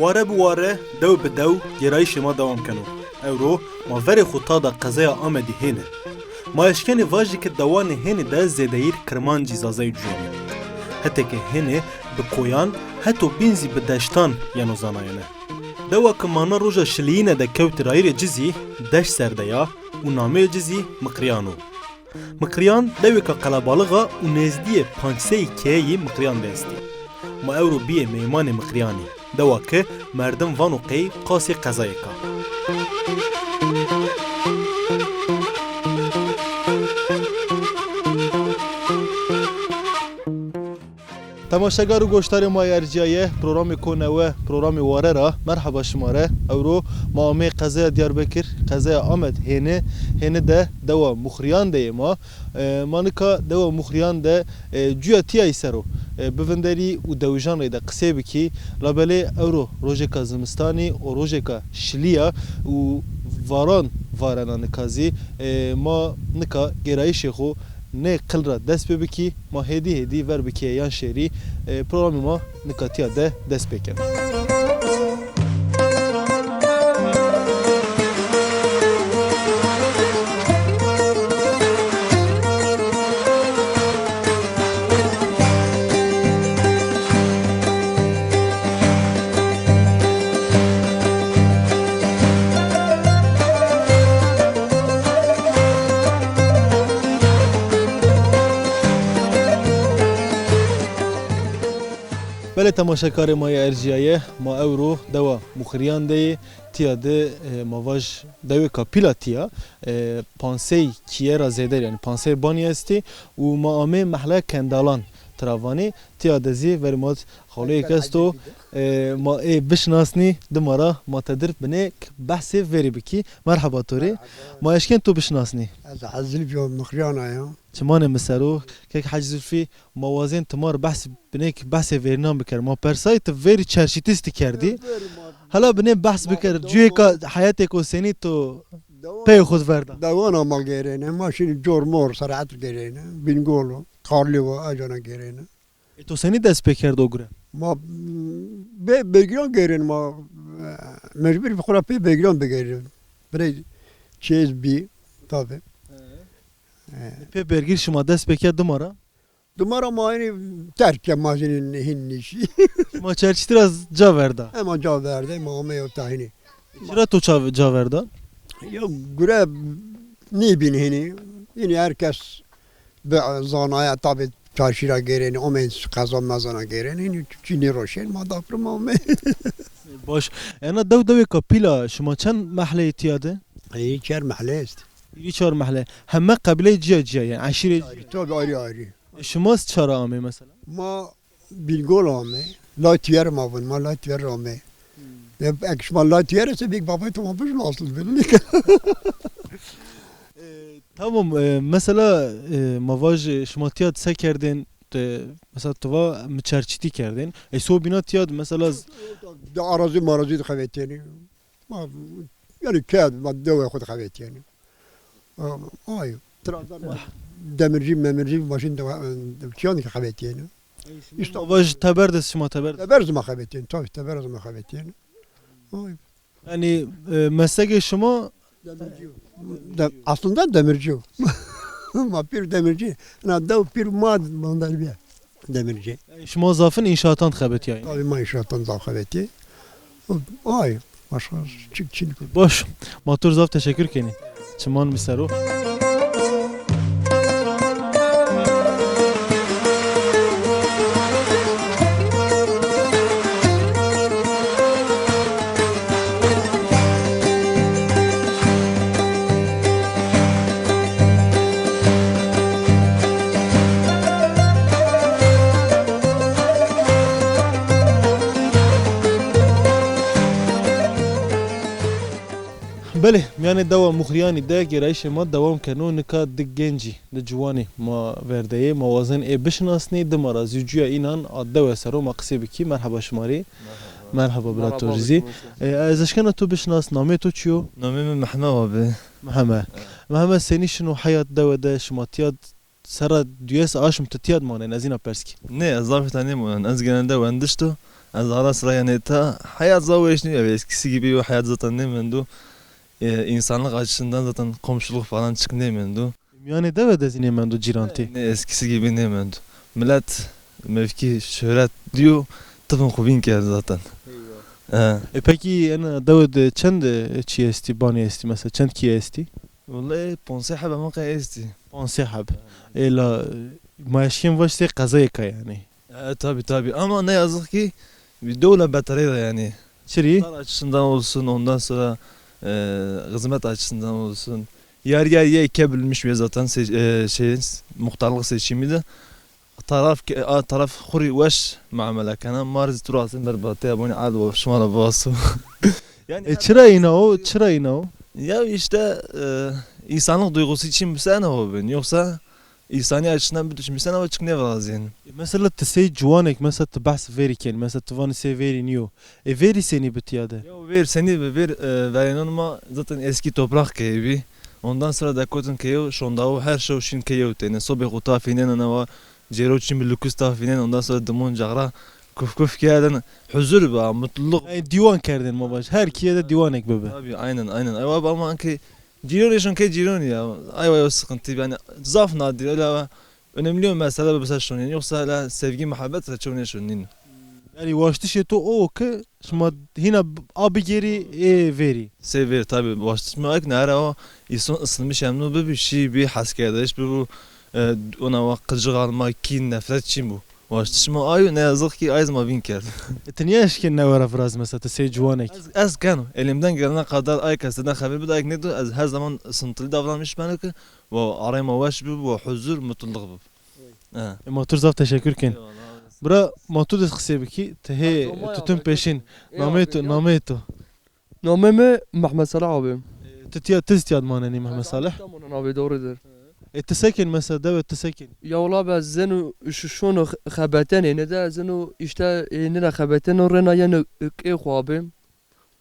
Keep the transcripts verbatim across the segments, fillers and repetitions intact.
Ware bi ware, dew bi dew, gêrayîşê me dewam keno. Ewro ma verê xwe ta da qezeya Amedî hêne. Ma eşkenê vajî ke dewanê hênê de zêdeyîr kirmancî zazayî cuyene. Heteke hênê bi koyan, heto bîn zî bi deştan yeno zanayene. Dewa ke mana roja şiliyîne de kewtî rayîrê ci zî deşt ser de ya û nameyê ci zî Miqriyan o. Miqriyan dewêka qelebalix a û nêzdiyê panc sey keyeyî Miqriyan de estî. Ma ewro bîyê meymanê Miqriyanê, dewa ke merdim vano qey qasê qezayêk a. Temaşegar û goşdarê ma yê erciyayê, programê Konewe, programê Ware ra merheba şima re. Ewro ma amê qezeya Diyarbekir, qezeya Amed hêni, hêni de dewa Muxriyan de yê ma. E, ma nika dewa Muxriyan de, e, cuya tiyayî ser o, e, bivinderî û dewijan rê de qisê bikî. Labelê ewro rojêka zimistanî û rojêka şilî ya û varan varena nika zî, e, ma nika gêrayîşê xwe nê qil re dest pê bikî, ma hêdî hêdî ver bikî yan şêrî, e, programê ma nika tiya de dest pê kin. Belê temaşekarê ma yê erciyayê, ma ewro dewa Muxiriyan de yê, tiya de, e, ma vaj dewêka pîla tiya, e, pansey kiyera zêder, yanî pansey banî estî û ma amê mehle Kendalan tira vanî, tiya de zî verî ma xaleyek esto, e, ma ê bişinasnî, dima ra ma te dir binêk behsê verî bikî. Merheba to rê. Merheba. Ma eşkên to bişinasnî? Ez Hec Zilfî Muxriyana ya. Çimanê mi ser o, kek Hec Zilfî, ma wazên ti ma re behs, binêk behsê verînan biker. Ma persayî ti verî çerçîtîstî kerdî. Verî ma Hela binê behs biker. Cuyêka heyetê ko senî to peyê xwe di ver da. Dewana ma gêrêne. Ma şînî cor mor, serehet gêrêne. Bîngol o, Karlî o, ecana gêrêne. Ê to senî dest pê kerd o gure? Ma, bê bêgiran gêrên ma, e, mecbûr bi xwe re pê bêgiran bigêrin. Birê çêz bî, tabi. He. He. Pê bêrgîr şima dest pê kerd dima ra? Dima ra ma hinî terk ke ma jî hîn nîşî. Ma çerçîtî ra ca verda? Ema ca verde, ma amê yo tahinî. Çira to ça-, ca verda? Ya gure nîbîn hinî. Hinî her kes bi zanaya tabi çarşî ra gêrên, omên qeza mezana gêrên, hinî çînî roşên, ma dapir ma omê. Baş. Ena dew dewêka pîla, şima çend mehleyê tiya de? Ey, çar mehle est. Îrî çar mehle. Heme qebîleyê ciya ciya, yanî eşîrê ciya. Ayrı, tabi ayrı ayrı. E, şima çara amê mesela? Ma Bîngol amê. Lay Tiyer ma vin, ma Lay Tiyer amê. Hmm. Ya, ek şima Lay Tiyer ise bîk babay tamam, bu nasıl bilin? E, tamam, e, mesela, e, ma vaj, e, şima tiya se kerdên, te, mesela tu va mi çerçîtî kerdên. E, so bîna tiya de mesela z- De arazi marazi de xevetêni. Ma, yani ked, ma dewe xwe de xevetêni. Ay, transfer ma demirci, memirci, maşin de, de, çiyan de xevetêni. Şima va ji teber de, şima teber de. Teber zima xevetêni, tabii teber zima xevetêni. Ay. Yani, e, meslekê şima? Demirci. De, aslında demirci. Ma pîr demirci. Na dew pîr ma mandarbiye. Demirci. Yani şima zafin inşaatan xebetiyayın. Tabii ma inşaatan zaf xebetî. Ay, başka çik çin. Baş. Ma tu zaf teşekkür keni. Çiman mi sero. Belê, miyanê dewa Muxriyanî de gêrayîşê ma dewam keno, nika di gencî, di ciwanê ma verdeyê, ma wazên ê bişinasnê, di ma ra zî cuya înan a dewe sero ma qisê bikî. Merheba şima rê. Merheba. Merheba bira Merhaba, Torizî. Hoş geldin. E, ez eşkena tu bişinas, namê tu çi yo? Namê min Mehme abi. Mehme. Evet. Mehme, senî şino heyat dewe de, şima tiya Serra duyes aşm tu tiya dimanên, ez îna pers kî. Ne, ez zaf îta nêmonan. Ez genelde wendişto. Ez ara sıra yani ta hayat zaf weş nîyo. Eskisi gibi o hayat zaten nêmendo. E, insanlık açısından zaten komşuluk falan çık nêmendo. Miyanê dewe de zî nêmendo cîran tê. Ne, eskisi gibi nêmendo. Millet mevki, şöhret diyor, tıfın kubin geldi zaten. Eyvah. E. E, peki, ena dewe de çend, e, çi esti, banê esti mesela, çend kî esti? Wele, pansê heb heman qey esti. Pansê heb. Ê la, ma eşkên vaş sê qezayê ka yani. E, tabii, tabii. Ama ne yazık ki bir dewle beterê de yani. Çirî? Muhtar açısından olsun, ondan sonra, e, hizmet açısından olsun. Yer yer ye ikiye bölünmüş bir zaten se-, e, şey, muhtarlık seçimi de. Taraf ke-, a, taraf xurî weş muamele kena. Mar zî tu rastî berbatê ya, bonî ad şima re basu. Yani E, çira îna o? Çira îna o? Ya işte, e, insanlık duygusu için bir sene o bin. Yoksa insani açısından bir düşünmüşsen ama çık ne razı yani. E, mesela tu sey ciwanek, mesela tu behs verî ken, mesela tu vanî sey verî niyo. E, verî senî bi tiya de? Ya ver senî bi ver, e, verênan ma zaten eski toprak keyî bî. Ondan sonra da kotin keyo, şondawo her şew şîn keyo têne. Sobê xwe tafînên, newa cêro çîn bi lukuz tafînên, ondan sonra dimon caxra kuf kuf kerdin. Huzur ba, mutluluk. Ey, dîwan kerdin ma baş. Her kiye de dîwanek bibe. Tabii, aynen, aynen. Ewa ba ama ki cîronê şon ke cîronî ya. Ay vay o sıkıntı yani zaf nadir. Öyle önemli o mesele bi ser şon yani. Yoksa öyle sevgi muhabbet re çoğun şon nîn. Yani waştişê to o ki şima hîna a bigêrî ê verî. Sê ver tabi waştiş me ek nere o, îson ısınmış emnu bibi, şî bi heskerdeş bibu, e, ona wa qıcık alma, kin, nefret çin bu. Waştiş me ayo ne yazık ki ay zima vin kerd. E, tu niye eşkên newera viraz mesela, tu sey ciwanek? Ez, ez keno. Elimden gelene kadar ay keseden xeber bide, ek ne du, ez her zaman ısıntılı davranmış ben ki, wa arayma weş bibu, wa huzur, mutluluk bibu. He. E, Matur zaf teşekkür ken. Eyvallah, abi. Bira, Matur de qisê bikî, tu hê, Ha, Toma ya, tutun ben peşin. Ê, Namê abi, tu, ya. Namê tu. Namê me Mehmet Salah abi. E, tu tiya, tu tiya manenî Mehmet Salih? Tamam abi, doğrudur. E, tu sekin mesela, dewe tu sekin? Ya wala be zeno şu şono xebeten, ne de zeno işte, e, ne de xebeten o rena yani, e, e, xo abi.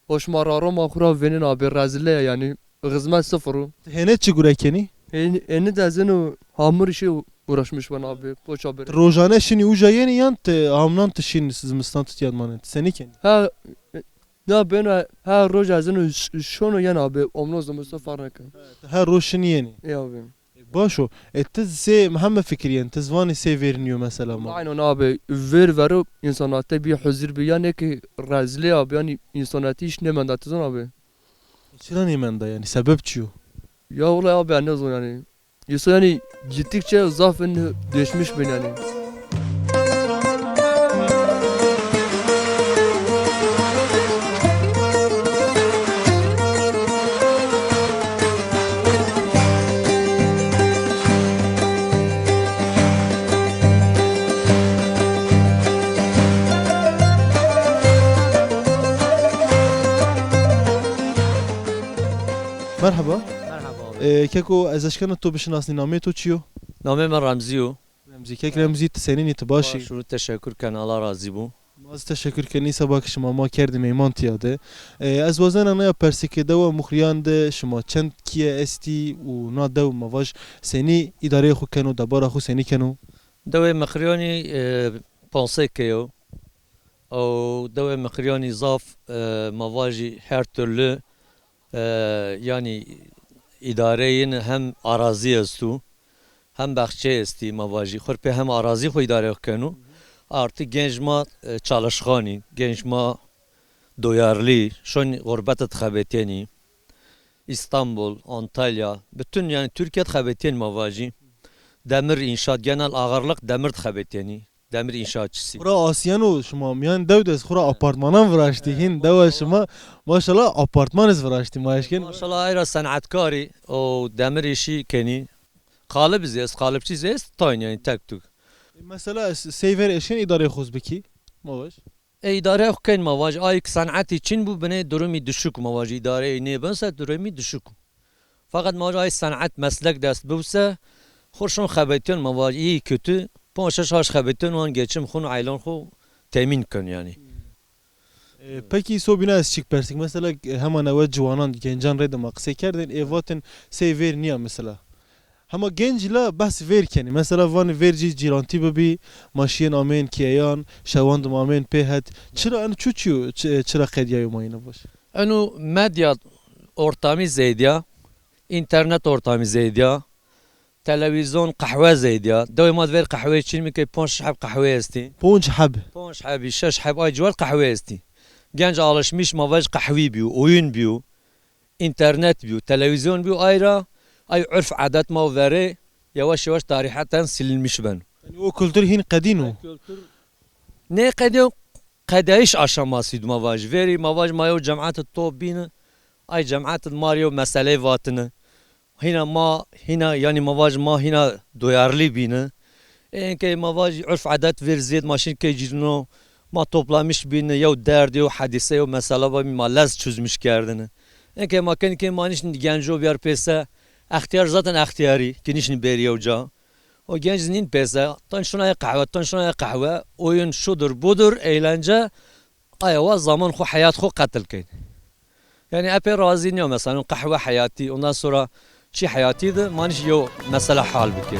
O şima raro ma xura venin abi, rezile yani. Xizmet sıfır o. Hêne çi gure kenî? Hêni, hêni de zeno hamur işi uğraşmış ben abi. Poça bere. Rojane şinî uca yenî yan te hamnan tu şin zimistan tu tiyan manen? Senî kenî? Ha, na bena ha roja zeno ş-, şono yen abi. Omno zimistan fark neken. Her roj şinî yenî? E abi. Baş o. E, tu sê heme fikiriyen, tu zivanî sê veriniyo mesela ma. Aynen abi. Ver vero insana te bir huzur bir yani ki rezile abi yani insana te iş ne menda tizan abi. Çira nêmenda yani? Sebep çi yo? Ya wala abi, ne zor yani. Yoksa yani gittikçe zaf in değişmiş bin yani. Merhaba. Merhaba abi. Ee, keko, ez eşkena to bişinasnî, namê to çi yo? Namê min Remzî yo. Remzî, kek Remzî, tu senîn î, tu baş î? Baş û teşekkür ken, Allah razî bû. Ma ez teşekkür ken, î seba ki şima ma kerdî meyman tiya de. Ee, ez wazena naya persê ke dewa Muxriyan de şima çend kiye estî û na dew ma vaj senî îdareyê xwe keno, debara xwe senî keno? Dewê Mixriyanî, e, pansê ke yo. Ew dewê Mixriyanî zaf, e, ma vajî her türlü, e, yanî îdareyên hem arazî estu, hem baxçe estî ma vajî. Xurpê hem arazî xwe îdare kenu. Artık genç ma, e, çalışkanî, genç ma doyarlî, şon xurbete dixebetênî. İstanbul, Antalya, bütün yani Türkiye dixebetên ma vajî. Demir inşaat, genel ağırlık demir dixebetênî. Demir inşaatçısı. Xura asiyeno şima, miyan dew de ez xura apartmanan viraştî, hîn dewa şima, maşallah apartman ez viraştî, ma eşkên. Maşallah ayra senetkarî, o demir işi kenî. Qalib zî ez, qalibçî zî ez, tayn yani tek tük. E, mesela seyver eşin îdarê xuz bikî, ma baş. E, îdare xwe kên ma vaj, ay ki senetî çin bû, binê durumî düşük ma vaj, îdareyê nêbin se durumî düşük. Fakat ma vaj ay senet meslek dest bû se, xwe şon xebetiyon ma vaj, iyi kötü, panc şeş haş xebetiyon wan geçim xwe û aylon xwe temîn kin yani. E, peki sobîna ez çik persik. Mesela, e, hema newe ciwanan, gencan rê de ma qisê kerdin, ê vatin sey vêr niya mesela. Hema genc la behs vêr kenî. Mesela van vêr jî cîrantî bibî, ma şiyên amên kiyeyan, şewandim amên pê het. Çira en çu çiyo, ç-, çira qediyayo ma yine baş? Eno medya ortamî zêdiya, înternet ortamî zêdiya, televîzyon, qehwe zêdiya. Dewê ma di vêr qehweyê çin bike, ponc heb qehweyê estî. Ponc heb? Ponc hebî, şeş heb, ay ciwar qehweyê estî. Genc alışmış ma vej qehwî bîyo, oyun bîyo. Înternet bîyo, televîzyon bîyo, ay ra, ay urf adet ma û verê yavaş yavaş tarîheten silinmiş ben. Yani o kültür hîn qedîn o. Nê qediyo, qedayîş aşamasî ma vaj. Vêrî ma vaj ma yew cemaet top bîni, ay cemaet ma yew meseleyê vatini. Hîna ma, hîna, yani ma vaj ma hîna duyarlı bîni. Ê, enkê ma vaj urf adet vêr zêd ma şîn kê cîrno, ma toplamiş bîni, yew derd, yew hadîse, yew mesela ba ma lez çözmüş kerdini. Enkê ma ken kê ma nişin genco biyar pêse, extiyar zaten extiyarî, ki nişin bêrî yew ca. O genç nîn pêse, tan şuna ye qehwe, tan şuna ye qehwe, oyun şudur budur, eğlence, aya wa zaman xwe, heyat xwe qetil keyn. Yani epey razî niyo mesela, qehwe heyatî, ondan sonra çi heyatî de, manîş yew mesela hal bike.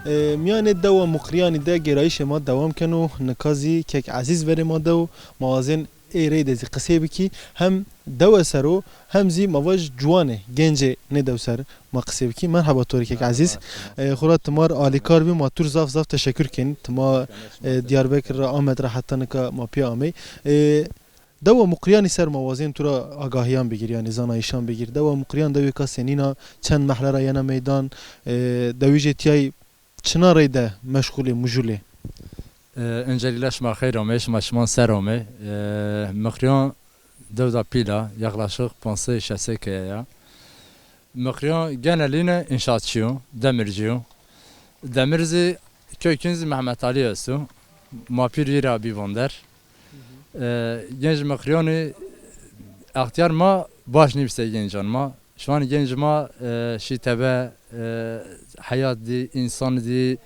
E, miyanê dewa Muqriyanî de gêrayîşê ma dewam keno. Nika zî kek Ezîz verê ma de û ma wazên ê rey de zî qisê bikî. Hem dewe ser o, hem zî ma vaj ciwanê, gencê nê dew ser ma qisê bikî. Merhaba to rê kek Ezîz. E, xura timar alîkar bî, ma tur zaf zaf teşekkür kên. Tima, e, Diyarbekir ra, Amed ra heta nika ma pê amey. E, Dewa Muqriyanî ser ma wazên tu ra agahiyan bigir, yani zanayîşan bigir. Dewa Muqriyan dewêka senîna, çend mehle ra yena meydan, e, dewî jê tiyayî çina rey de meşxûlê, mijûlê? Ee, öncelikle şima xeyr amê, şima şiman ser amê. Ee, Miqriyan dew da pîl a, yaklaşık pansey şeş sey keye ya. Miqriyan genelîne înşaatçî yo, demircî yo. Demir zî, kökün zî Mehmet Ali esto. Ma pîr wî ra bî van der. Ee, genc Miqriyanî extiyar ma baş nîbise gencan ma. Şu an genc ma, e, şî tebe, e, heyat dî, însan dî.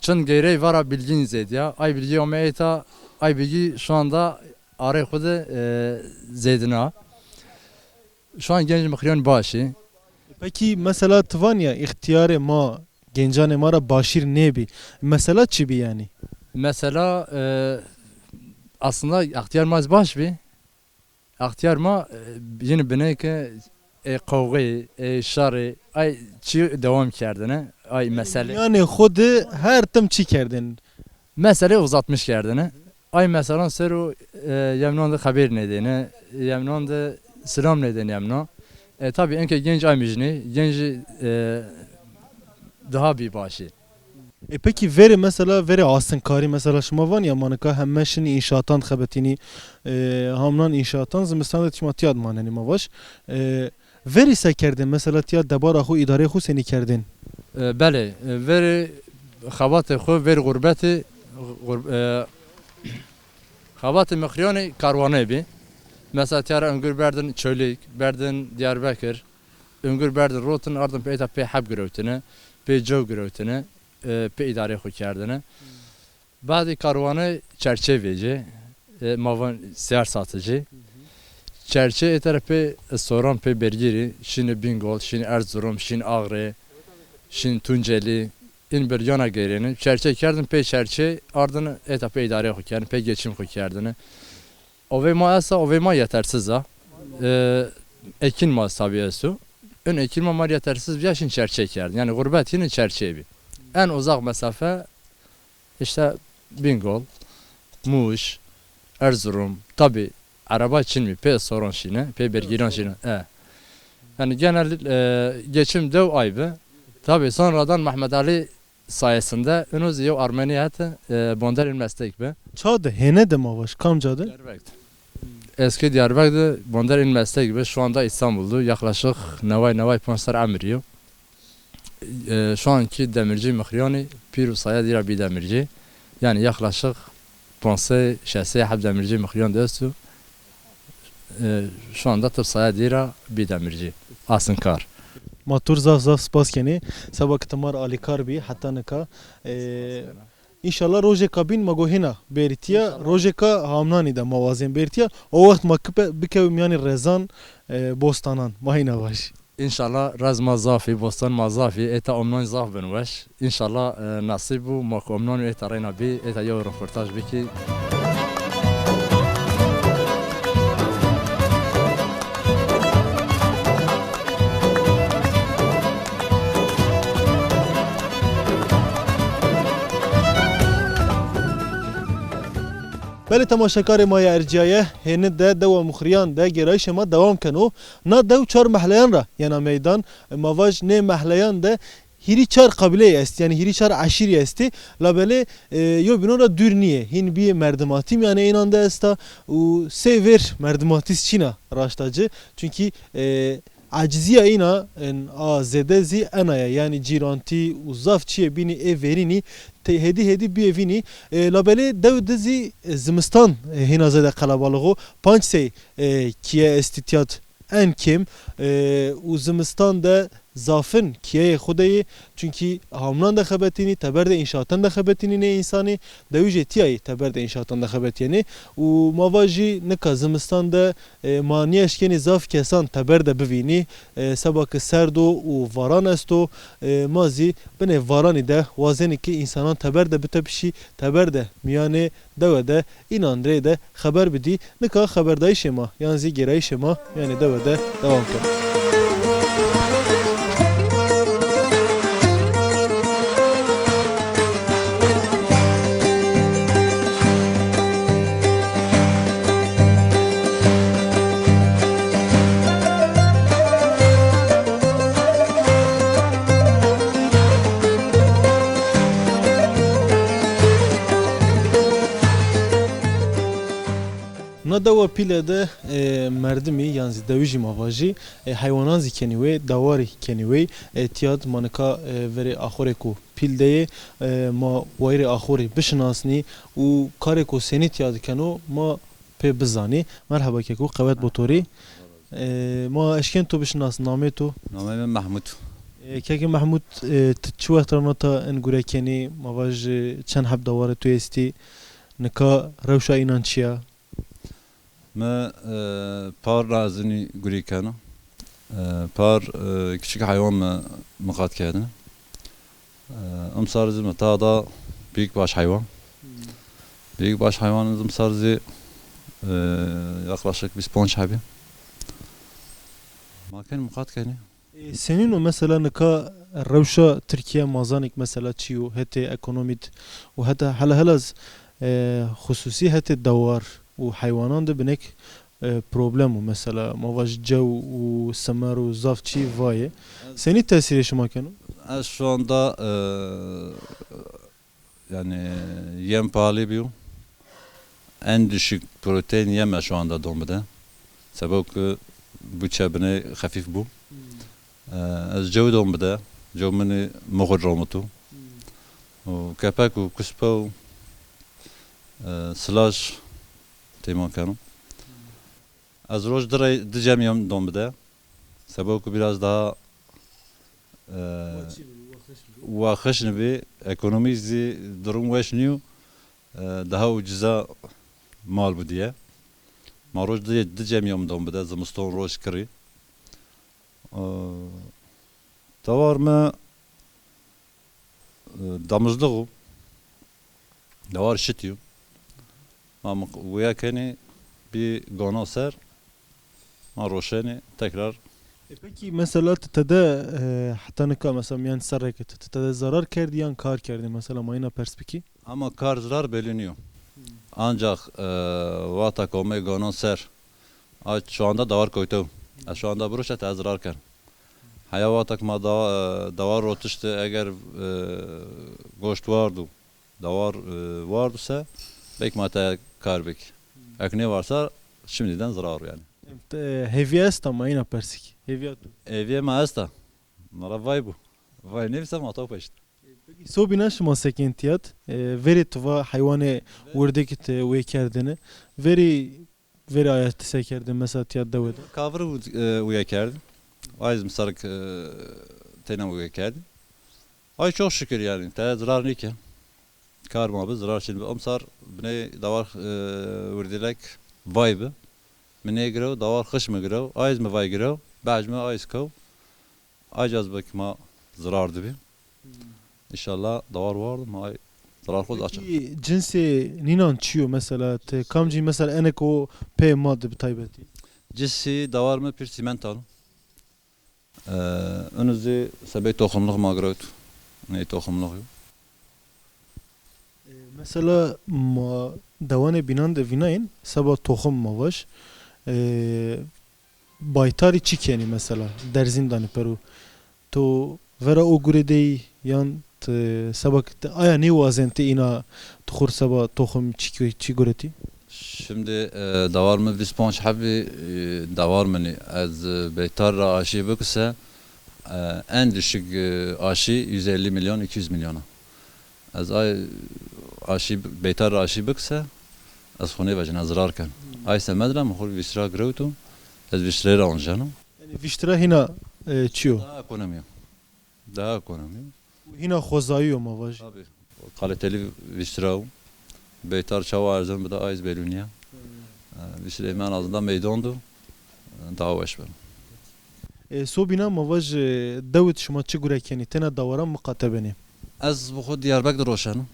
Çend geyrey vara bilgîn zêdiya. Ay bilgî ome êta, ay bilgî şu anda arê xwe de, e, zêdina. Şu an genc Miqriyan başî. Peki mesela ti vaniya îxtiyarê ma, gencanê ma ra başîr nêbî. Mesela çi bî yani? Mesela, e, aslında extiyar ma ez baş bî. Extiyar ma, e, yine bineyke, e, qewxê, e, şerê, ay çi dewam kerdine, ay mesele. Yanê xwe de her tim çi kerdin? Mesele uzatmış kerdine. Ay meselan ser o, e, yemnan de xeber nedene, yemnan de selam nedene yemnan. E, tabi enke genç ay mijnê, genç, e, daha bir başi. E, peki verê mesela, verê astinkarî mesela şima van ya manika heme şinî înşaatan dixebitînî, e, hamnan înşaatan zimistan de tişma tiya dimanenî ma baş. E, verî se kerdin mesela tiya debara xwe, îdareyê xwe senî kerdin? E, belê, e, verê xebatê xwe, verî xurbetê, xur-, e, xebatê Miqriyanê karwanê bî. Mesela tiya re ûngur berdin Çolîg, berdin Diyarbekir, ûngur berdin rotin, ardin pê êta pê heb girewtine, pê cew girewtine. E, pê îdareyê xwe kerdine. Badê karwanê çerçê vêcê, e, ma van seyyar satıcı. Çerçê êtere pê soran pê bergîrî, şînê Bingol, şînê Erzurum, şînê Ağrı, şînê Tunceli, în bergiyana geyrêne. Çerçê kerdin pê çerçê, ardin êta pê îdareyê xwe kerdin, pê geçim xwe kerdine. Ovê ma esa, ovê ma yetersiz a. E, ekin ma tabi esu. Ön ekin ma mar yetersiz biya, şîn çerçê kerdin. Yani xurbet yine çerçê bî. En uzak mesafe işte Bingol, Muş, Erzurum. Tabi araba çin mi? Pê soron şîne, pê bergîran şîne. E. Yani genel, e, geçim dew ay bi. Tabi sonradan Mehmet Ali sayesinde inoz yew Armeni hete, e, bonderên meslek bi. Ça de, hêne de ma vaj, kamca de? Diyarbekir. Eski Diyarbekir de bonder in meslek be, şu anda İstanbul'da yaklaşık nevay nevay ponc ser emir yo. E, şu anki demirci Mıxriyani, pir û saya dira bir demirci. Yani yaklaşık ponc sey, şeş sey heb demirci Mıxriyan de estu. E, şu anda tip saya dira bir demirci. Asın kar. Ma tur zaf zaf spas kenê. Seba ki temar alîkar bî heta nika. E, înşallah rojeka bîn ma gohina bêrîtiya, rojeka hamnanî de ma wazên bêrîtiya. O wext ma kipe-, bikewî miyanî rezan, e, bostanan. Ma hîna vaj. Înşallah rez ma zafî, bostan ma zafî, êta omnan zaf bin weş. Înşallah, e, nasîb bû, ma ku omnan êta reyna bî, êta yew roportaj bikî. Belê temaşekarê ma ya erciyaye, hêni de dewa Muxriyan de gêrayişê ma dewam keno. Na dew çar mehleyan ra yena meydan. Ma vaj nê mehleyan de hîrî çar qabîleyê est, yanî hîrî çar eşîrî estê. Labelê, e, yo bînon ra dûr nîyê. Hîn bîyê merdimatî mîyanê înan de esta û sê vêr merdimatî çîna raşta ci. Çunkî, e, Ecizîya îna, en, a zêde zî ena ye, yanî cîrantî û zaf çiyê bînî ê verînî te-, hêdî hêdî biyê vînî. E, labelê dew di zî, e, zimistan, e, hîna zêde qelebalixo. Panc sey, e, kiye estîtiyat en kêm, e, û zimistan de zafin kiyeyê xwe de yê. Çunkî hamnan de xebetînî, teber de înşaatan de xebetînî nê însanî, dewî jê tiyayî teber de înşaatan de xebetîyenê. Û ma va jî nika zimistan de, e, ma nîeşkenî zaf kesan teber de bivînî, e, seba ki serd o û varan esto, e, ma zî binê varanî de wazenî ki însanan teber de bitepişî, teber de miyanê dewe de înan rê de xeber bidî. Nika xeberdayîşê ma, yan zî gêrayîşê ma, yanî dewe de dewam kir. Na dewa pîle de, e, merdimî yan zî dewî jî ma vajî, e, heywanan zî kenî wê, dewarî kenî wê, e, tiyad ma nika, e, verê axorê ku pîl de yê, e, ma wayirê axorî bişinasnî û karê ku senî tiyad keno ma pê bizanî. Merheba keko, qewet bo torî. E, ma eşkên to bişinasnî, namê to? Namê min Mehmûd. E, kekê Mehmûd, e, ti çi wext ra nata in gure kenî, ma vaj çend heb dewarê tu estî, nika rewşa înan çi ya? Me, e, par razinî gurî kena. E, par, e, küçük hayvan me miqat kerdine. E, imsar zî me ta da büyük baş hayvan. Büyük baş hayvan imsar zî, e, yaklaşık bîst ponc hebî. Ma ken miqat kenî. E, senîn o mesela nika rewşa Tirkiye ma zanîk mesela çi yo, hetê ekonomî d û heta hele hela z, e, xusûsî hetê dewar û heywanan de binek, e, problem o mesela ma vaj cew û simer û zaf çî vayê. Senî tesîrê şima keno? Ez şu anda, e, Yani yem pahalı bû. En düşük protein yeme şu anda don bide. Sebep ki bu çebine hafif bu. Ee, ez cew don bide. Cew mini muxur romutu. O kepek û kuspe û, e, silaj têman keno. Ez roj di re-, di cem yem don bide. Sebep ki biraz daha, e, wa xişn bî, ekonomî zî durum weş nîyo, e, daha ucuza mal bidiye. Ma roj di, di cem yom don bide, zimiston roj kirî. E, dewar me, e, damizlix o. Dewar şitî yo. Ma mi wêya kenê bî gana ser, ma roşenê tekrar. E, peki mesela tu tede, e, heta nika mesela miyan serreke tu, tu tede zarar kerdî yan kar kerdî mesela ma yina pers bikî? Ama kar zarar belli niyo. Ancak, e, wata komê gana ser, a şu anda dewar koyto. E, şu anda biroşe te zarar ken. Heya wata ki ma da-, e, dewar rotişti eger, e, goşt wardu, dewar, e, wardise, Belkî ma te kar bik. Ek nê varsa şimdiden zirar yani. Te hêviya esta ma îna persik. Hêviya tu. Hêviya ma esta. Mara vay bû. Vay nefse ma taw peşt. Peki sobîna şima sekên tiyat, e, verê tu va heywanê wirdekî te wê kerdine. Verî, verî aya ti sekerdin mesela tiyat dewe de. Kavir û, e, wê kerdin. Ay zim sarik, e, têna wê kerdin. Ay çok şükür yani. Te zirar nike. Kar ma bi zirar çin bi. Emsar binê dawar, e, wirdilek vay bi. Min ê girew, dawar xiş mi girew. Ay zim vay girew. Bac mi ay zim kew. Aciz bik ma zirar dibi. Hmm. İnşallah dawar wardim, ay zirar xwe açin. Peki cinsê nînan çi yo mesela? Te kamcî mesela enek o pê ma di bi taybetî? Cinsî dawar mi pir sîmental. Ee, unu zî sebey toxumluk ma girewt. Ney toxumluk yo. E, mesela ma dewanê bînan de vînayên seba toxim ma vaj. E, baytarî çi kenî mesela derzîn danî peru. To vera o gure deyî yan te seba ki te aya nêwazên te îna tu xur seba toxim çi, çi guretî? Şimdi, e, dawar min vîst panc hebî, e, dawar min e. Ez, e, beytar ra aşî bikise, e, en düşük, e, aşî yüz elli milyon, iki yüz milyona. Ez ay aşî, beytar aşî bikse, ez xwe nêvejin, ez zirar ken. Ay semed ra min xwe vîst lira girewt û ez vîst lirê re anjeno. Yani vîst lira hîna, e, çi yo? Daha ekonomi yo. Daha ekonomi yo. Hîna xwezayî yo ma vajî. Tabii. Kaliteli vîst lira û beytar çawa erzan bide ay belû niye. Hmm. E, vîst lirê me en azından meydan du, e, daha weş ben. E, sobîna ma vaj, e, dewit şima çi gure kenî, tena dawaran miqate benî? Ez bi xwe Diyarbek diroşenim.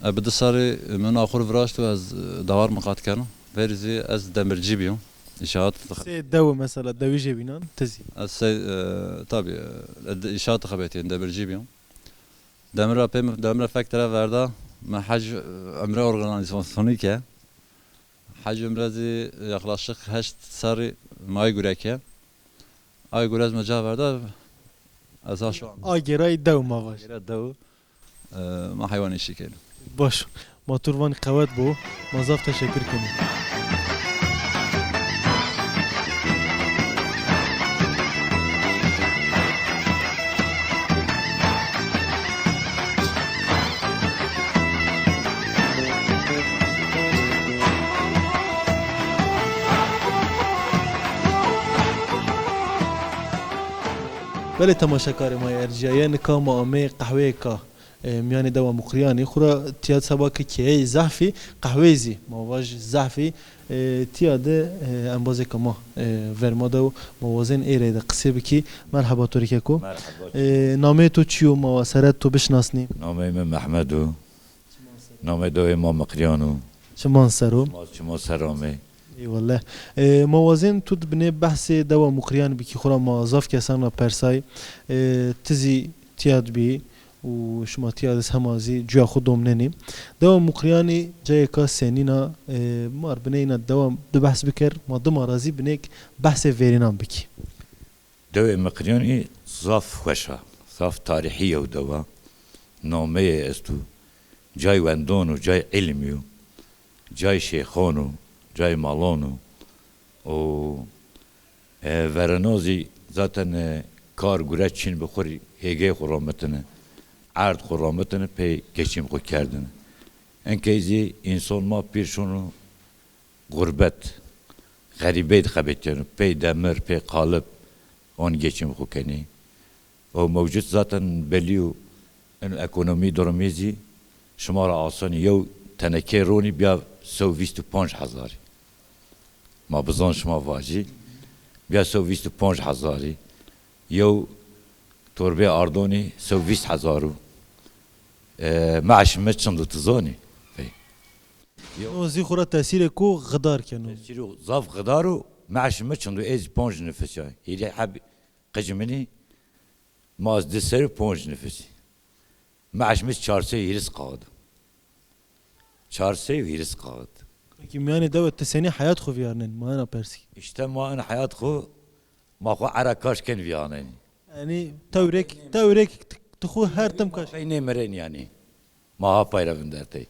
E, bi du sarê min axur viraşt û ez, e, dawar miqat kenim. Verî zî ez demircî biyom. İnşaat. Sê dewi mesela, dewî jê bînan, ti zî? Ez sê, e, tabii, e, di-, inşaat xebetiyên, demircî biyom. Demira pê min, demira fek tere verda, me hec, e, umre organizasyonî ke. Hec umre zî yaklaşık heşt serî may gureke. Ay gure ez me ca verda, ez ha şu an. A geray dew ma vaj. Gere dew, e, ma heywanê şî keyne. Baş. Ma tu r vanî qewet bo. Ma zaf teşekkür kenî. Belê temaşekarê ma yê erciyayê, nika ma amê qehweyêka, e, miyanê dewa Muqriyanê. Xura tiya seba ki keyeyê zehfî, qehweyê zî ma vaj zehfî, e, tiya de, e, embazêka ma, e, ver ma de û ma wazên êrê de qisê bikî. Merheba to rîkeko. Merheba. E, nameyê to çi yo, ma wa seret to bişinasnî? Nameyê min Mehmed o. Namê dawê ma Miqriyan o. Çiman ser o. Çima, çima ser amê. Eyvallah. E, ma wazên tu di binê behsê dewa Muqriyan bikî, xura ma zaf kesan re persay. E, ti zî tiya dibî û şima tiya dis hema zî cuya xwe domnenî. Dewa Muqriyanî cayêka senîna, e, mar bineyna dewa du behs biker, ma dima ra zî binêk behsê vêrînan bikî. Dewê Miqriyanî zaf xweş a, zaf tarîhî yew dew a. Nameyê estû, cay wendan û cay îlmî yo, cay şêxan o, cay malan o. Û, e, verena zî zaten, e, kar gure çin bi xwe rî hêgeyê xwe ramitine, erd xwe ramitine, pê geçîm xwe kerdine. Enkey zî însan ma pîr şono Gurbet, xerîbeyî dixebitîyeno, pey demir, pey qalib, wan geçim xwe kenî. O mewcud zaten belî yo, eno ekonomî durumî zî şima ra asanî, yew tenekê ronî biya sey û vîst û panc hezarî. Ma bizan şima vajî, biya sey û vîst û panc hezarî. Yew torbê ardonî sey û vîst hezar o. E, meaş me çindo tu zanî? Pey. Yo. No zî xwe ra tesîrê ku xidar keno. Tesîrê zaf xidar û meaş me çindo ez panc nifis ya. Hîrê heb qij minî, ma ez di ser û panc nifisî. Meaş me çar sey hîris qaxid. Çar sey û hîris qaxid. Peki miyanê dewe ti senî heyat xwe viyarnên? Ma ena persî. İşte ma en heyat xwe, ma xwe era kaş ken viyarnenî. Yanî tewrek, tewrek tu xwe her tim kaş. Pey nêmirên yanî. Ma ha payre vindertey.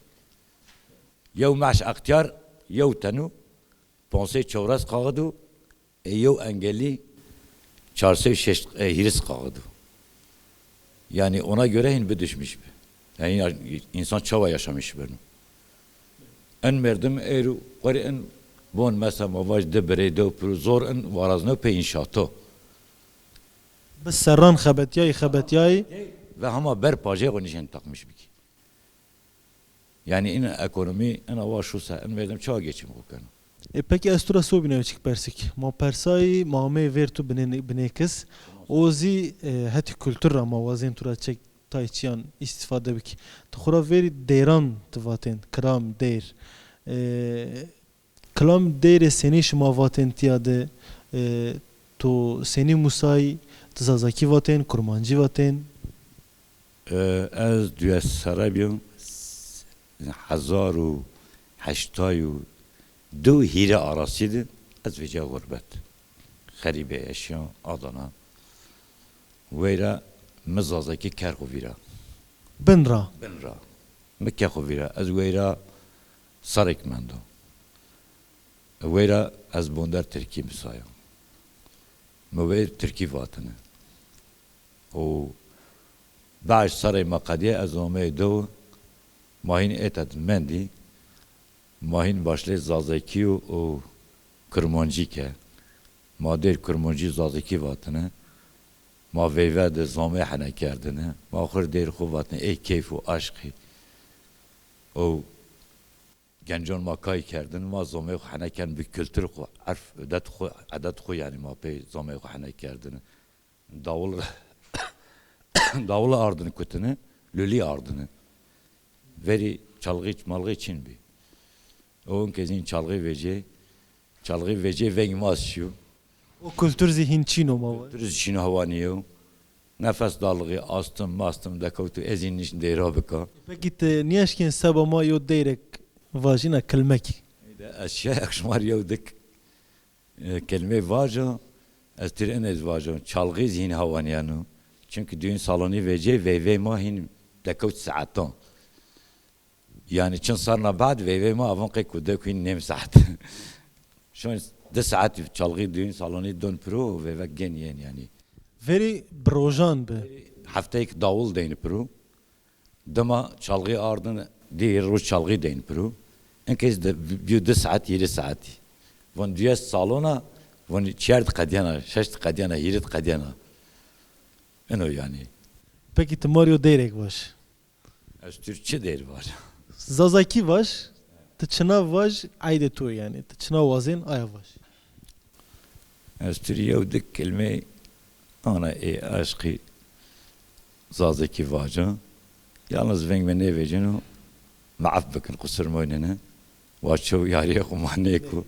Yew meş extiyar, yew tenû, pansey çewres kaxid û, ê, yew engelî, çarsey şeş, ê, hîris kaxid û. Yani ona göre hin bidişmiş bi. Yani ya-, insan çawa yaşamış beno. En merdim êru xwerê in bon mesela ma vaj di birê dew pir zor in warazno pê inşaato. Bi serran xebetiyayî, xebetiyayî. Ve hema ber pajê xwe nişên takmiş bikî. Yani in ekonomî, in awa şûse, in merdim çawa geçim xwe keno. E, peki ez tu ra sobîne çik persik. Ma persayî, ma amê vêr tu binê-, binêkis. O zî, e, hetî kultur ra ma wazên tu ra çek tay çiyan îstîfade bikî. Tu xwe ra vêrî deyran tu vatên, kilam, deyr. E, Kilam deyrê senî şima vatên tiya de, e, tu senî musayî, tu zazakî vatên, kurmancî vatên? E, ez duyes serre bîm, hezar û heştay û du hîrê arasî de ez vêca xurbet. Xerîbê eşya Adana. Weyra mi zazakî ker xwe vîra. Bin ra? Bin ra. Mi ke xwe vîra. Ez weyra serek mendo. Weyra ez bonder tirkî misaya. Mi wê tirkî vatine. Û baş serê me qediye ez ameyê do, ma hîn ête di mendî, ma hîn başlê zazakî û, û kurmancî ke. Ma dêr kurmancî zazakî vatine. Ma veyve de zamê hene kerdine. Ma xur dêr xwe vatine ê keyf û aşqî. Û gencan ma kay kerdin, ma zamê xwe hene ken bi kultur xwe, erf, edet xwe, edet xwe yani ma pê zamê xwe hene kerdine. Dawul, dawul ardin kutine, lulî ardine. Verî çalgî, malgî çin bî. O in kezîn çalgî vecê, çalgî vecê veng mas şiyo. O kultur zî hîn çîno ma wayî. Kultur zî çîno hewa nîyo. Nefes dalgî, astim, mastim dekewt û ez hîn niştim deyra bika. Pekî tu niyeşkên seba ma yo deyrek vajîna kilmekî? Ê de ez şiyek ji mar yew dik, e, kelmê vajo, ez tir inê vajo. Çalgî zî hîn hewa niyeno. Çünkü düğün salonî vecê veyvey ma hîn dekewt saetan. Yani çend serna bad veyvey ma avon qey ku de kuîn nêm saet. Şon di saet çalgî düğün salonî don piro veyve gen yên yani. Verî bi rojan bi. Hefteyek dawul deyn piro. Dima çalgî ardin, dî roj çalgî deyn piro. Inkez de bi-, bi du saet, hîrê saetî. Von duyes salona, von çiyer diqediyana, şeş diqediyana, hîrê diqediyana. Ino yani. Peki tu Mario deyrek baş. Ez Türkçe değil var. Zazakî vaj, tu çina vaj, eydê tu yani. Tu çina wazên aya vaj. Ez Türkçe yew dik kelime ana ê aşkî Zazakî vaca. Yalnız veng me nêvecin û maaf bikin, qusur moynene. Wa çew yariyê xwe ma nêku.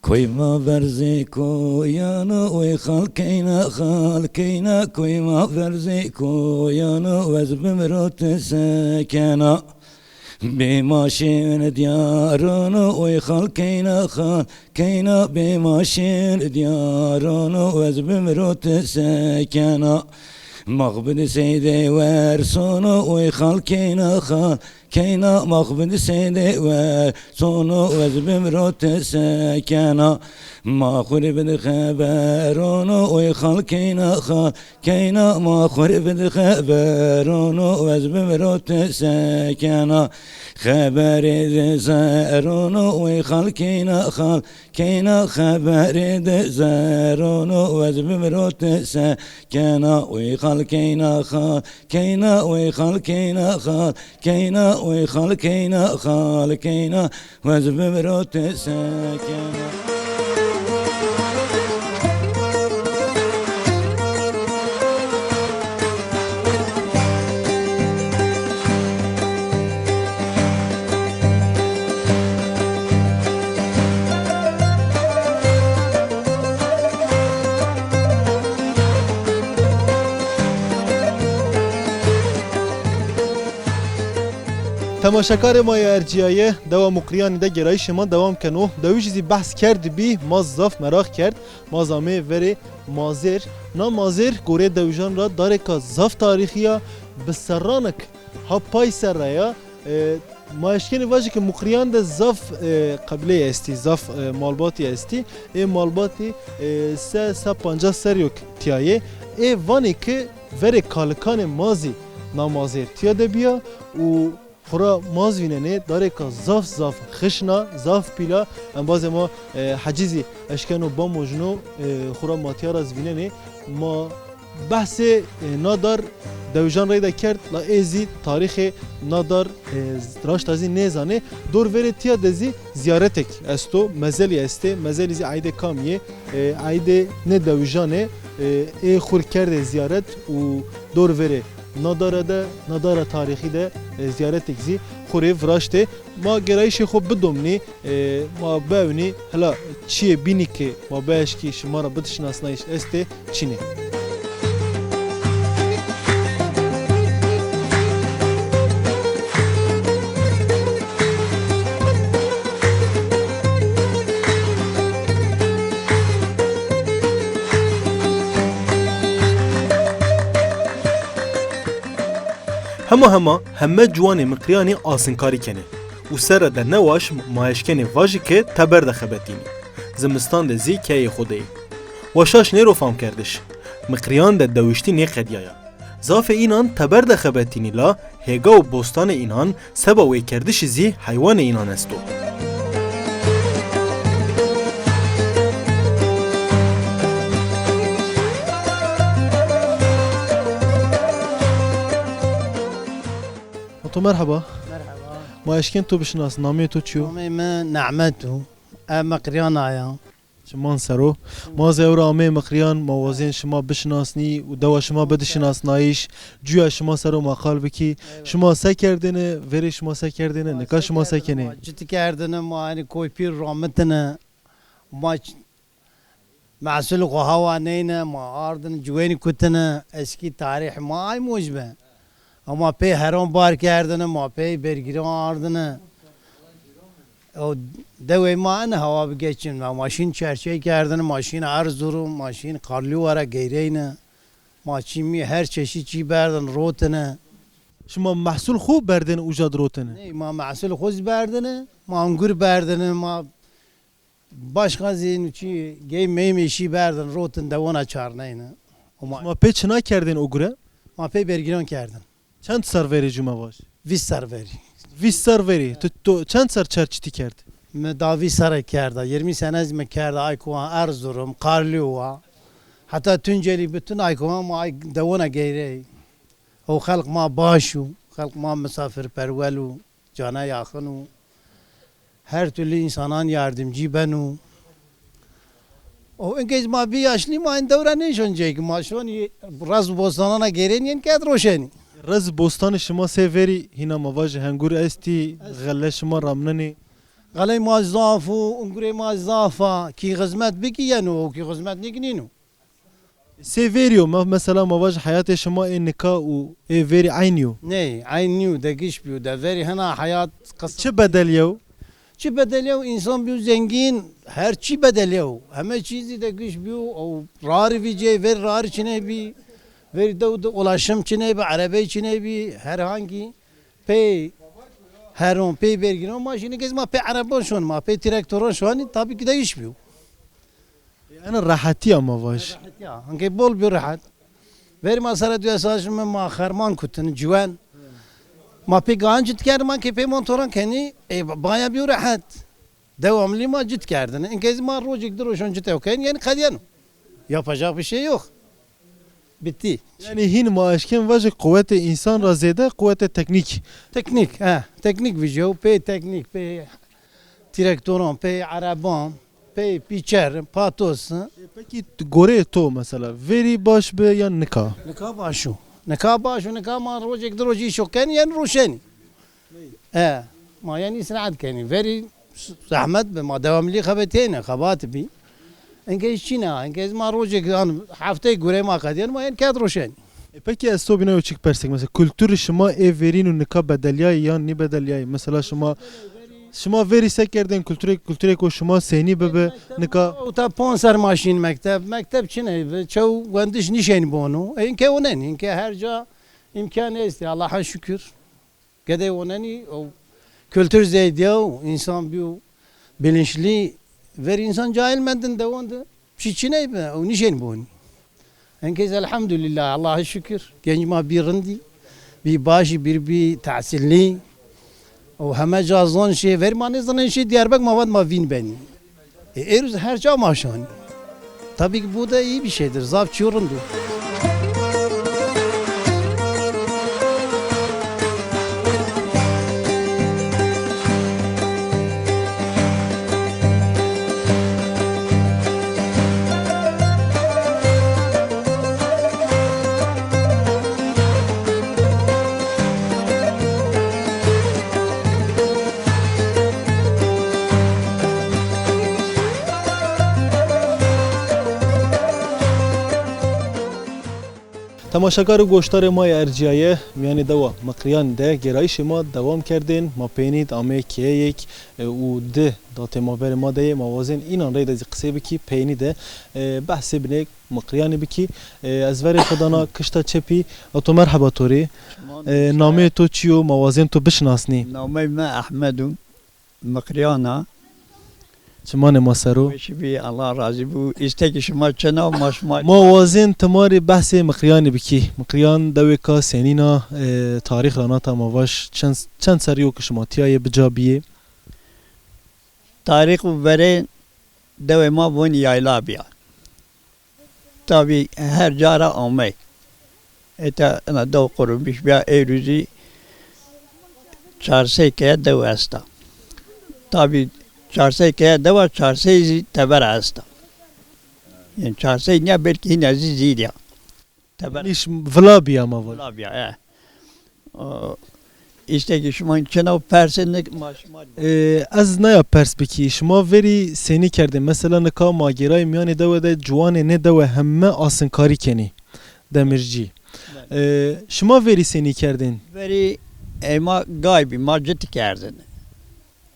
Koyma verzê koyana oy xalkeyna xalkeyna koyma verzê koyana wez bimro te sekena. Bê maşên diyarana oy xalkeyna xalkeyna bê maşên diyarana wez bimro te sekena. Maxbid seydê wersana oy xalkeyna xal Keyna max bid sêdê we, sono ez bimro te sekena. Ma xur bid xeberono oy xal keyna xal. Keyna ma xur bid xeberono ez bimro te sekena. Xebere de zerono oy xal keyna xal. Keyna xeberê de zerono ez bimro te sekena. Oy xal keyna xal, keyna oy xal keyna xal, keyna oy xal keyna xal, keyna ez bimro te sekena. Temaşekarê ma ya erciyaye, dewa Muqriyanî de gerayîşê ma dewam keno. Dewî jî zî behs kerdibî, ma zaf meraq kerd. Ma zamê verê Mazêr. Na Mazêr gorê dewijan ra darêka zaf tarîxî ya, bi serranek ha pay serre ya, e, Ma eşkenî vajî ke Muqriyan de zaf, e, qebîleyê estî, zaf, e, malbatî estî. Ê malbatî, e, se, se pancas serok tiyayê. Ê vanê ke verê kalikanê ma zî namazêr tiya de biya û xura maz vînenê, darêka zaf, zaf xişna, zaf pîla. Embazê ma, e, Hecî zî eşkeno bamo jino, e, xura matiya ra zî vînenê. Ma behsê, e, nadar dewijan reyde kerd, la ê zî tarîxê nadar, e, raşta zî nêzanê. Dor verê tiya de zî ziyaretek esto, mezelî estê, mezelî zî eydê kamiyê, e, eydê ne dewijan e, e, ê xur kerdê ziyaret û dor verê nadara de, nadara tarîxî de, e, ziyaretek zî xurê viraştê. Ma gerayîşê xwe bidomnî, e, ma bewnî, hela çiyê bînî ki ma beşkî şima ra bidişinasnayîş estê, çinê. Hema hema heme ciwanê Miqriyanê asinkarî kenê û serre de newaş ma eşkenê vajî ke teber de xebetînî. Zimistan de zî keyê xwe de yê. Wa şaş nêro famkerdiş. Miqriyan de dewiştî nêqediyaya. Zafê înan teber de xebetînî la hêga û bostanê înan seba wêkerdişî zî heywanê înan esto. Oto merhaba. Merhaba. Ma eşkên to bişinas, namê to çi yo? Namê min Nehmet o. Ev Miqriyana ya. Çiman sero. Ma zî ewra amê Miqriyan, ma wazên şima bişinasnî û dewa şima bidişinasnayîş, cuya şima sero ma qal bikî. Eyvallah. Şima se kerdêne, verê şima se kerdêne, nika şima se kenê? Ma cit kerdine, ma, yanî, koypîr ramitine, ma ç-, mehsul xwe hawa neyne, ma ardin ciwênî kutine, eskî tarîh ma ay moj be. Ama pê heron bar kerdine, ma pê bergiran ardine. O dewê ma ene hawa bigeçin, ma maşîn çerçey kerdine, maşîn Erzurum, maşîn Karlîwara geyreyne. Ma çîmî her çeşît çî berdin, rotine. Şima mehsul xwe berdin uca dirotine? Ney, ma mehsul xwe zî berdine, ma angur berdine, ma başka zî nû çî gey mey meşî berdin, rotin dewona çarneyne. Ama şima pê çina kerdin o gure? Ma pê bergiran kerdin. Çend ser verî cuma vaj? Vîst ser verî. Vîst ser verî. Tu, tu çend ser çerçitî kerd? Mi da vîst serê kerda. Yirmi sene zî mi kerda Aykovan, Erzurum, Karlîwa. Heta Tuncelî bütün Aykovan ma ay dewona geyrey. O xelq ma baş û, xelq ma misafirperwer û cana yaxin û her türlü insanan yardımcı ben û o inkez ma bir yaşlı ma en devre ne şon cek ma şon rez bostanana geren yen ked roşeni. Rez bostanê şima sê verî hîna ma vaj hengur estî, xele şima ramnenî? Xelê ma zaf û ungurê ma zaf a, kî xizmet bikî yeno, kî xizmet nîk nîno. Sê verî yo, me-, mesela ma vaj heyatê şima ê nika û ê verî eynî yo? Ney, eyn nîyo, degiş bîyo, de verî hena heyat qis- Çi bedel yew? Çi bedel yew, însan bîyo zengîn, her çî bedel yew. Heme çî zî degiş bîyo, ew rarî vî cê, verî rarî çinê bî, verî dew de ulaşım çinê bî, erebey çinê bî, herhangî pê heron, pê bergîron, ma jî nigez ma pê ereban şon, ma pê traktoran şonî, tabii ki degiş bîyo. Ena rehetiya ma vaj. Rehetiya. Hangi bol bir rehet. Verî ma sere duya saç mi ma xerman kutin, ciwen. Ma pê gayan cit kerd, ma ke pê montoran kenî, e, baya bir rehet. Devamlı ma cit kerdin. Inkez ma rojek di rojon cit ew ken, yani qediyen. Yapacak bir şey yok. Bitti. Yani hîn ma eşkên vajê quwetê însan ra zêde quwetê teknîk. Teknîk, he. Teknîk vijyo, pê teknîk, pê traktoran, pê ereban, pê pîçer, patos. E, pekî tu goreyê to mesela verî baş be yan nika? Nika baş o. Nika baş o, nika ma rojek di rojî şoken yen roşenî. E, ma yen îsraet kenî. Verî zehmet be, ma devamlî xebetêne, xebat bî. Enke hiç çî ne, enke ez ma rojek an hefteyê gure ma qediyen, ma yen ked roşenî. E, pekî ez to bîna çik persek, mesela kulturê şima ê verîn û nika bedeliyayî yan nîbedeliyayî? Mesela şima, şima verî se kerdên kulturê, kulturê ku şima sênî bibe, nika? Uta panc ser maşîn mekteb, mekteb çi ne, çew wendiş nişên bono. E, inke onenî, inke her ca imkan estê, Allaha şükür. Gedê onenî, o kültür zeydiya û însan bî û bilinçlî, ver însan cahil mendin dewan de. Çi çi neybe, ew nişên bûn. Enkez elhamdülillah, Allah'a şükür. Genç ma bir rindî, bir başî, bir bir tahsillî. O heme ca zon şey, ver ma ne zanen şey Diyarbek ma vat ma vîn benî. E, êrûz her ca ma şan. Tabii ki bu da iyi bir şeydir. Zaf çiyo rind o. Temaşekar û goşdarê ma yê erciyaye, miyanê dewa Miqriyan de gêrayîşê ma dewam kerdên. Ma peynî de amê keyeyek, e, û di datê ma verê ma de yê, ma wazên înan reyde zî qisê bikî, peynî de, e, behsê binê Miqriyanê bikî. E, ez verê xwe dana kişta çepî. Ato merheba to rê. E, nameyê to çi yo? Ma wazên to bişinasnî. Nameyê me Ehmed o. Miqriyana. Çimanê ma sero. Weş bî, Allah razî bû. Îstekî şima çi na, ma şima. Ma wazên timarê behsê Miqriyanê bikî. Miqriyan dewêka senîna, e, tarîx ra nata ma vaş çend, çend serî yo ki şima tiyayê bi ca biyê? Tarîx û verê dewê ma von yayla biya. Tabî her cara amey. Êta ina dew qurumîş biya êrû zî çar sey keye dew esta. Tabî çar sey keye dewa çar sey zî teber esta. Yani çar sey niya belkî hîna zî zîdiya. Teber. Îş vila biya ma vat. Vila biya, e. O, îstekî şima çi nav persê nik ma şima. Ee, ez naya pers bikî. Şima verî senî kerdê? Mesela nika ma gêrayê miyanê dewe de ciwanê nê dewe heme asinkarî kenî. Demircî. Belê. Ee, şima verî senî kerdên? Verî ê ma gay bî, ma citî kerdin.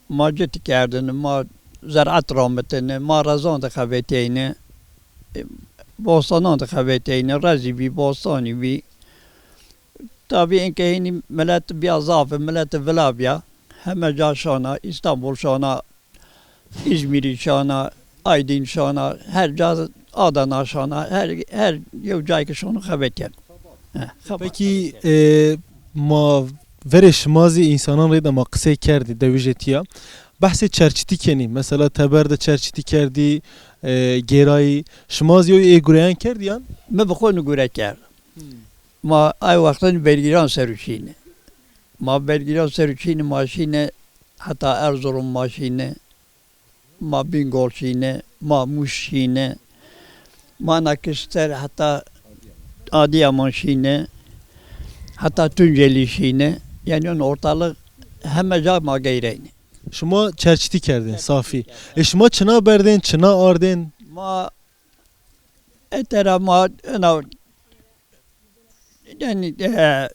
Ma citî kerdin, ma zer'et ramitini, ma rezan dixebeteyni, bostanan dixebeteyni, rezî bî, bostanî bî. Tabî înke hînî milet biya zaf, milet vila biya. Heme ca şana, Îstanbul şana, Îzmîrî şana, Aydîn şana, her ca Adana şana, her, her yew cayekî şano xebetiyen. He, xebat. Pekî, e, ma verê şima zî însanan rê de ma qisey kerdî, dewîjê tiya. Behsê çerçitî kenî. Mesela teber de çerçitî kerdî, e, gêrayî. Şima zî yoy ê gureyan kerdî yan? Mi bi xwe nigure kerd. Hmm. Ma ay wextan bergîran ser û şîne. Ma bergîran ser û şîne, ma şîne heta Erzurum ma şîne. Ma Bingol şîne, ma Mûş şîne. Ma nakişter heta Adiyaman şîne. Heta Tuncelî şîne. Yani onun ortalık heme ca ma geyreyne. Şima çerçitî kerdin, safî. E şima çina berdên, çina ardên? Ma etera ma ena Yani, e,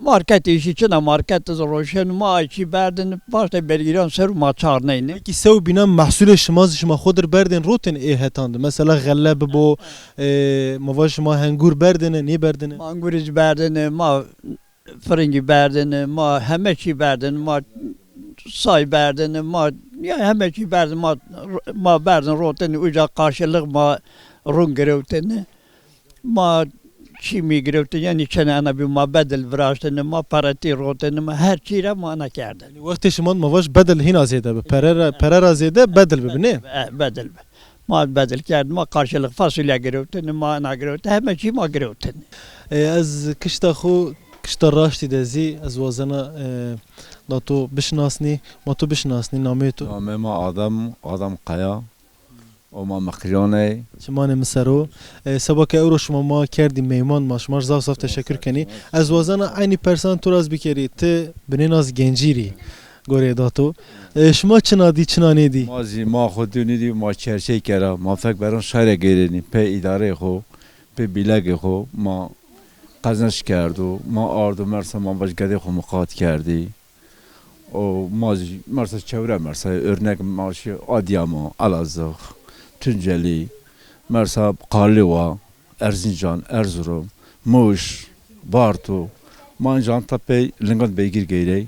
marketê jî çina market roşen ma ay çî berdin, paştê bergîran ser û ma çarneyne. Pekî sew bîna mehsulê şima zî şima xwe dir berdên rotin ê hetan di. Mesela xelle bibo, e, ma va şima hengûr berdine, nê berdine? Ma hengûrî zî berdine, ma firingî berdine, ma heme çî berdine, ma say berdine, ma, ya heme çî berdine, ma, ma berdin rotin, uca karşılık ma rûn girewtine. Ma çîmî girewtin, yanî çene ena bî, ma bedil viraştine, ma peretî rotine, ma her çî re ma ena kerdin. Wextê şima ma vaş bedil hîna zêde bi, pere re, pere re zêde bedil bi, ne? E, bedil bi. Ma bedil kerd, ma karşılık fasulye girewtin, ma ena girewtin, heme çî ma girewtin. E, ez kişta xwe, kişta raştî de zî, ez wazena, e, da to bişinasnî, ma to bişinasnî, namê to? Namê ma Adem, Adem Kaya. Û ma Miqriyonê. Çimanê min ser o. E, seba ke ewro şima ma kerdî meyman, ma şima zaf zaf teşekkür kenî. Ez wazena eynî persan tu raz bikerî, ti binênas gencîrî gorê dato. E, şima çina dî, çina nêdî? Ma zî ma xwe dûnî dî, ma çerçey kera, ma fek beran şare gêrênî, pê îdareyê xwe, pê bîlegê xwe, ma qezenç kerdo, ma ardo mersa, ma vaj gedê xwe miqat kerdî. O ma jî mersa çewre mersa, örnek ma şî Adıyaman, Elazığ, Tunceli, mersa Karliwa, Erzincan, Erzurum, Muş, Bartu. Ma încan ta pey lingan beygir geyrey.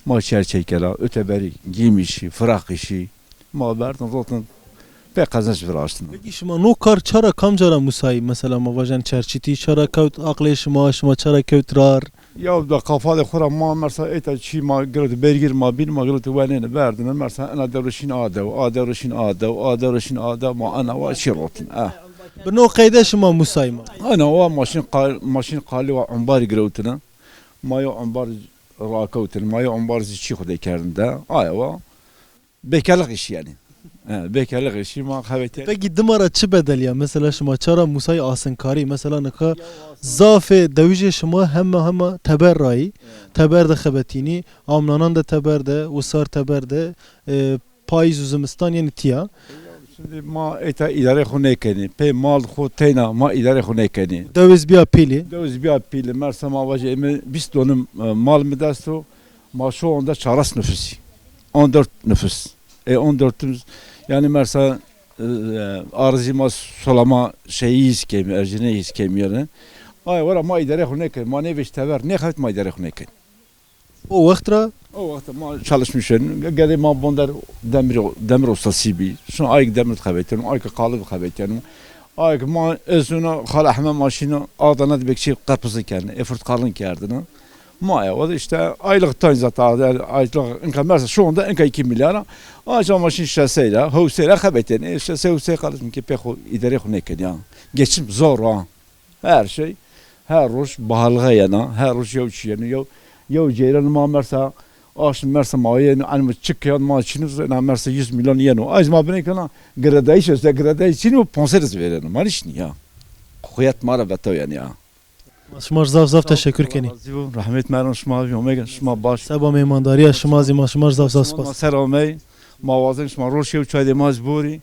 Ma çerçekela, öteberi, giymişi, fıraqişi. Ma berdin rotin pê qezenç viraştin. Peki şima no kar çara kamcara musayî? Mesela ma vajen çerçitî çara kewt aqlê şima, şima çara kewt rar? Ya da kafa de xura ma mersa êta çi ma girot bergir ma bin ma girot wenêne berdin. Mersa ena dewrişin a dew, a dewrişin a dew, a dewrişin a dew ma ena wa çi rotin. Eh. Bi no qeyde şima musayî ma? Ana wa maşin qal-, maşin qali wa umbar girotine. Ma yo umbar rakewtin, ma yo umbar zî çi xwe de kerdin de. Aya wa. Bêkelix îşî yanî. He, bêkelix îşî ma xebetê. Peki dima ra çi bedel ya? Mesela şima çara musayî asinkarî, mesela nika zafê dewijê şima hema hema teber rayî, teber de xebetînî, amnanan de teber de, wisar teber de, e, payîz û zimistan yenî tiya. Şimdi ma êta îdarê xwe nêkenî. Pê mal xwe teyna ma îdarê xwe nêkenî. Dewiz biya pîlî. Dewiz biya pîlî. Mersa ma vajê ême bîst donim, e, mal mi dest o. Ma şu anda çaras nüfusi. On dört nüfus. E, on dört nüfus. Yani mersa, e, arzî ma solama şeyi hîs kemiyor, ercine hîs kemiyor. Ay, wala ma idare xwe neke, ma ne veş tever, ne xet ma idare xwe neke. O wext ra? O wext ma çalışmışın. Gede ma bonder demir, demir ustası bi. Şun ayk demir xebetenu, ayk kalı xebetenu. Ayk ma ezuna xala heme maşina Adana bekçi kapısı kendine, efurt kalın kerdine. Maya, o da işte aylıktan zaten, aylık inka mesela şu anda inka iki milyara. Aç ama şimdi şaseyle, hevseyle xebeten. E, şase hevse kardeşim ki pek o idare xo neken ya. Geçim zor ha. Her şey, her roş bahalga yana, her roş yew çi yenu, yew, yew ceyran ma mersa, aş mersa ma yenu, an çık yan ma çiniz, na mersa yüz milyon yenu. Aç ma bine kana, gredayış işte, gredayış çinu, ponseriz verenu. Maniş ni ya. Kuyat mara beto yani ya. Şima zaf zaf teşekkür kenî. Razî bû. Rahmet meran şima, omega şima baş. Seba mêmandariya şima zî ma şima zaf zaf spas. Ma ser amey. Ma wazin şima roşê û çay de ma ji borî.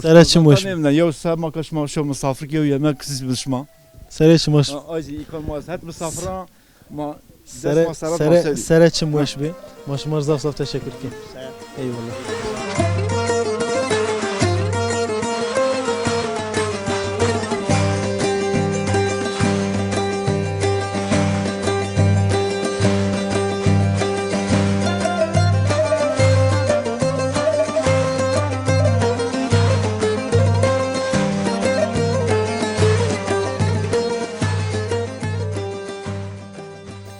Sere çim weş. Yew ser ma ka şima şo misafir ke yemek siz bi şima. Sere çim weş. Ay zî ikon ma het misafira. Ma sere, sere, sere çim weş be. Ma şima zaf zaf teşekkür kin. Eyvallah.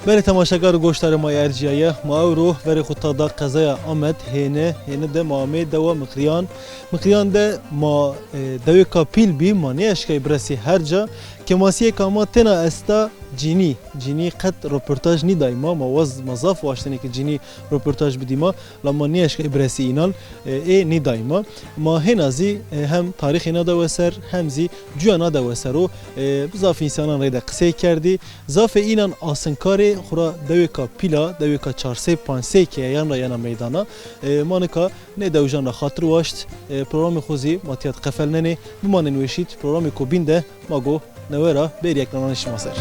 Belê temaşekar û goşdarê ma yê erciyayê, ma ewro verê xwe ta da qezaya Amed, hêne, hêne de ma amê dewa Miqriyan. Miqriyan de ma, e, dewêka pîl bî, ma nêeşkay biresî her ca. Kêmasiyêka ma têna esta cînî. Cînî qet roportaj nîdayî ma, ma waz, ma zaf waştinê ki cînî roportaj bidî ma. La ma nêeşkay biresî înan, e, ê nîdayî ma. Ma hêna zî, e, hem tarîxê nade we ser, hem zî cuya nade we ser û, e, bi zaf însanan rê de qisey kerdî. Zafê înan asinkarê xura dewêka pîla, dewêka çar sey panc sey keyeyan ra yena meydana. E, ma nika nê dewijan ra xatir waşt, e, programê xwe zî ma tiya diqefelnenê. Bimanên weşît programê ku bîn de Ma go newe ra bêrî yek nananê şima ser.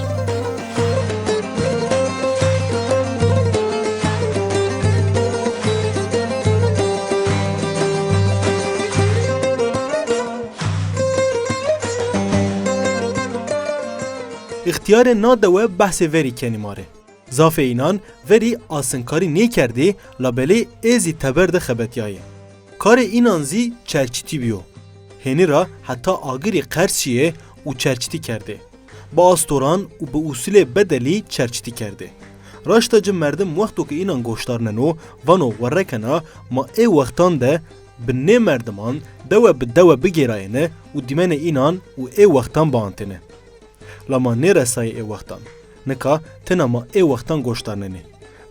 Îxtiyarê na dewe behsê verî kenî ma rê. Zafê înan verî asinkarî nêkerdê, labelê ê zî teber de xebetiyayê. Karê înan zî çerçitî bîyo. Hênî ra heta agirî qers şiyê û çerçitî kerdê. Bi astoran û bi usûlê bedelî çerçitî kerdê. Raşta ci merdim wexto ke înan goşdarneno, vano werrekena ma ê wextan de bi nê merdiman dewe bi dewe bigêrayêne û dîmenê înan û ê wextan biantêne. La ma nêresayê ê wextan. Nika tena ma ê wextan goşdarnenê.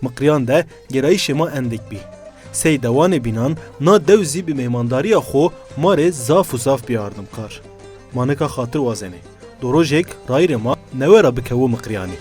Miqriyan de gêrayîşê ma endêk bî. Sey dewanê bînan na dew zî bi mêmandariya xwe ma rê zaf û zaf bî ardimkar. Ma nika xatir wazenê. Do rojêk rayîrê ma newe ra bikewo Miqriyanî.